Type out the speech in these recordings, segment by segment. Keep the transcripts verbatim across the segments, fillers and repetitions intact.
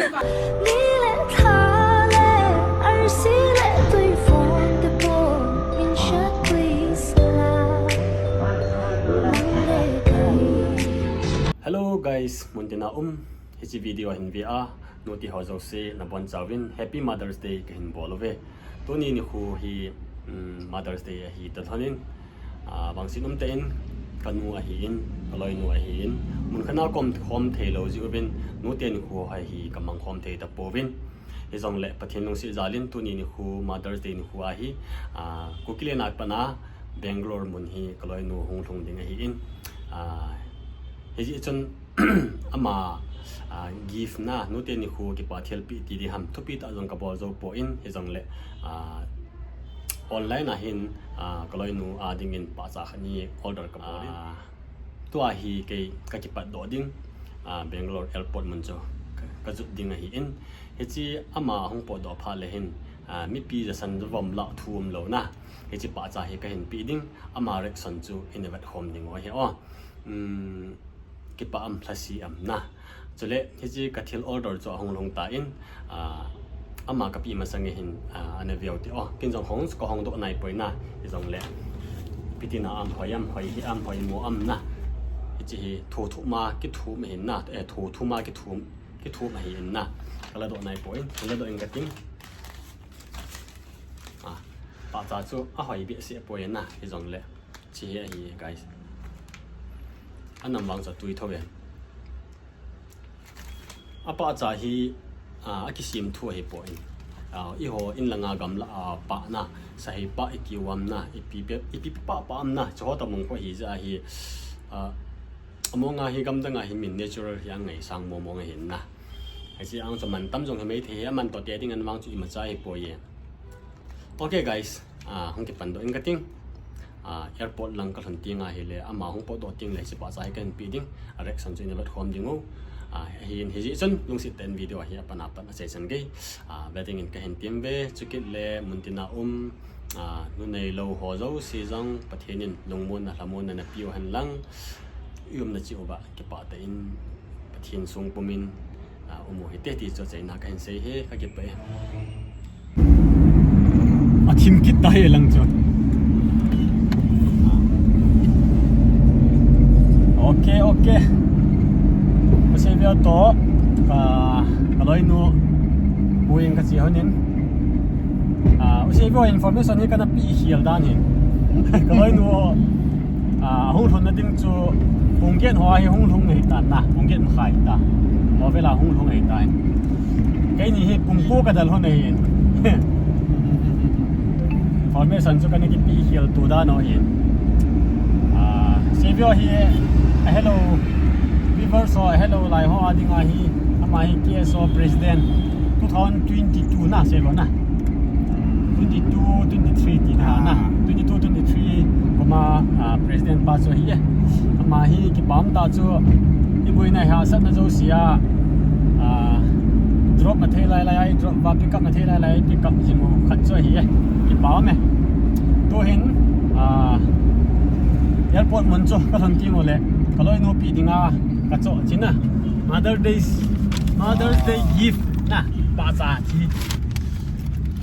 Ni le tha le arsi le tuifon te pon min shat tuisa. Hello guys, muntina um, hiche video hin ve a, nuti ho jouse nabonchauvin Happy Mother's Day kahin bol uve. Tuni nikho hi, um, Mother's Day ahi talhon in, ah, vangset umtah in, kanu ahin, kaloinu ahin, mun khat a kaum khom theilou jeh uvin, nute nikho hi kamang khom thei tapouvin. Hijongle Pathen lungset jal in tuni nikho Mother's Day nikho ahi, ah, Kukiland a pat a Bangalore mun hi kaloinu hung lhung ding ahin, ah, hijeh chun ama, ah, gift na, nute nikho kipa thilpeh ti ding ham, thupi tah jong kabol jou poi, hijongle, ah, online a hin, ah, kaloinu a dingin pahcha khat ni order kabol in. Ah, tua hi kei kakipat doh ding, ah, Bangalore airport mun chu ka, kajot ding ahin. Hiche ama ahung potdoh phat le hin, ah, mipi jasan javom lah thu umlou na. Hiche pahcha hi kahin peh ding, ama reaction chu ina vet khom ding u ahi o. Um, kipa am lhase am na. Chule, hiche kathil order chu ahung lhung tan, ah, ama kapeh masang hin, ah, ana veu te o. Ken jong hong, kahong doh naipoi na. Hijongle, ipi tina am hoi am, hoi hi am, hoi mo am na. Hiche hi, tho thum a kithum ahin na. Eh, tho thum a kithum, kithum ahin na. Kala doh naipoi, kala doh inge kating. Ah, pahcha chu ahoi behseh poi na. Hijongle, hiche hi ahi, guys. Anam vang chu atui thou ve. Apahcha hi, ah, akisem thu ahipoi. Ah, eiho in langa gamlah a pah na, sahei pah ikiu am na, ipi pe, ipi pah pah am na, chuho tabang kho ahi jeh a hi, ah, among a hi gamdang a hi min natural hi angaisang mong mong ahin na. Hiche ang chu mantam jong hi maithei, aman toh te ding an vang chu imacha ahipoi. Okay guys, ah, hung kipan doh inge kating. Ah, airport lang kalhun teng ahile, ama hung potdoh teng le, hiche pahcha hi kahin peh ding, a reaction chu ina vet khom ding u. Ah, hin hijeh chun, lungset tah in video hi apan apat achaichan gei, ah, ve dingin kahin tem uve, chukit le, muntina um, ah, nuneilou ho jouse jong, Pathen in lungmonna, lhamonna napeu hen lang, i umna cheh uva, kipah tah in, Pathen sung pumin, ah, um u hite ti chu achaina kahin sei e, kakipah e. Athim kit tai lang chu. Okay, okay. Ka sei via to, ka, kaloinu, buing kache honin. Ah, u sei via information hi kana peh khel dan hin. Kaloinu, ah, hung lhunna ding chu pung get ho a hi hung lhung ahitan na, pung get makhai ta. Ho vela hung lhung ahitan. Keini hi pung ko kadel lhon ahin. Information chu kana kipeh khel tu dan u hin. Ah, sei via hi, ah, hello. Viewers ho, hello, lai ho a ding ahi. Ama hi K S O President two thousand twenty-two na, sei via na. Twenty-two, twenty-three ti tha na. Ah. Twenty-two, twenty-three kuma, ah, President pa chu ahi e. Ama hi kipah tah chu, iboina hahsatna jouse a, ah, drop na thei lai lai a, drop va pick up na thei lai lai, pick up jing u khat chu ahi e. Kipah e. Tuhin, ah, airport mun chu kalhun teng u le, kaloinu peh dinga kachoh chin na. Mother Day, Mother's Day gift na, pahcha chu.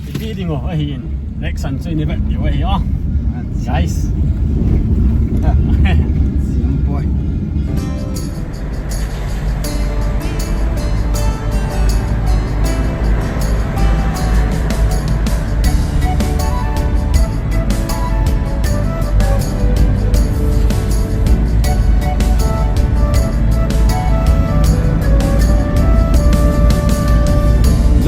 Ipi ding u ahin, reaction chu ina vet diu ahi o. Guys. Siam poi.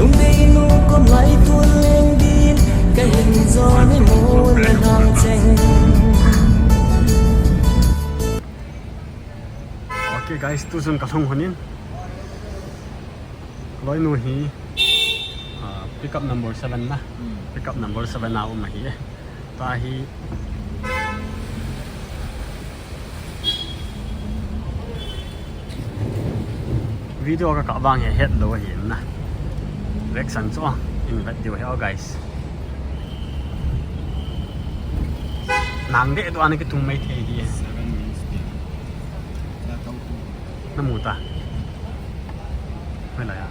Lungdei nu kom lai tun leng din, ka hin jon i mu le nang cheng. Okay guys, tu chun ka lhung hon in. Loinu hi, ah, pickup number seven na. Hmm. Pickup number seven a um ahi e. Tua hi video ka kah vang hi hetlou ahi na. Reaction chu in vet diu ahi o guys. Nang deh tua na kitung mai thei hi. Seven minutes. Na mu ta. Mai la ya.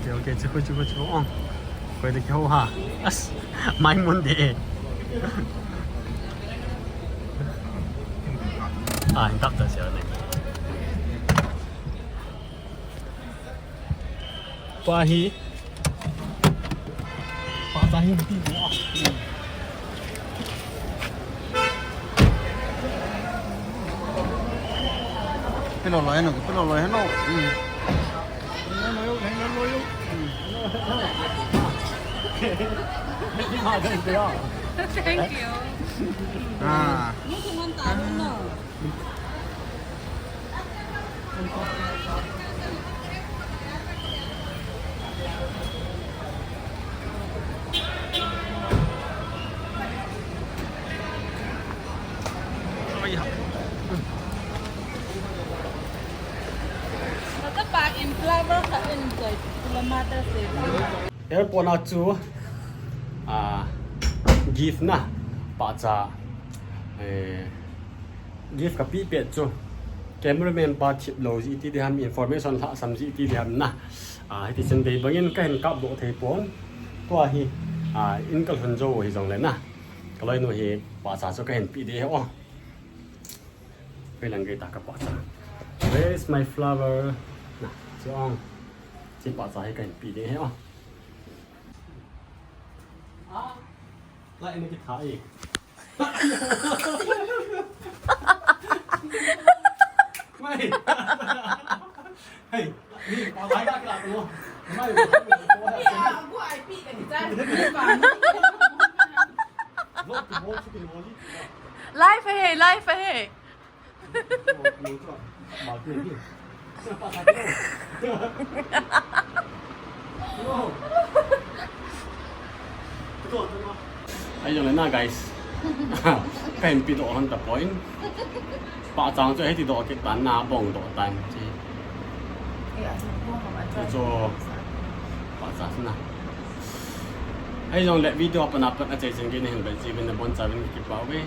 Okay, okay, chu chu chu ong. Koi de ki ho ha. As, mai mun de. Ah, in tap ta sia ne. Pa hi. Pa ta hi ti. Pilo lo heno, pilo lo heno. Thank you. Ah. Nata pa in flower khat in koi pula mata se. Airport na chu, ah, gift na, pahcha, eh, gift ka pe pet chu. Cameraman pa thip lo ji ti diham, information lhasam ji ti diham na. Ah, hiti chen dei bangin ka hin kap doh thei pon. Tua hi, ah, in ka lhun jo hi jong le na. Ka loinu hi pahcha chu ka hin pe ding ahi o. Kei lang kei ta ka pahcha. Where is my flower? Na, chu ang. Chi pahcha hi ka hin pe ding ahi o. Ah, la in ki tha e. Mai. Hey, ni pa lai ka kila ko. Mai. Live hai, live hai. Ahi jongle na, guys. Ka hin pe doh hon tapon. Pahcha chu hiti doh kit tan na, bong doh tan chi. Chu pahcha na. Ahi jongle video a pat a pat a chai chen kei na hin vet ji uvin, na boncha uvin kipah uve.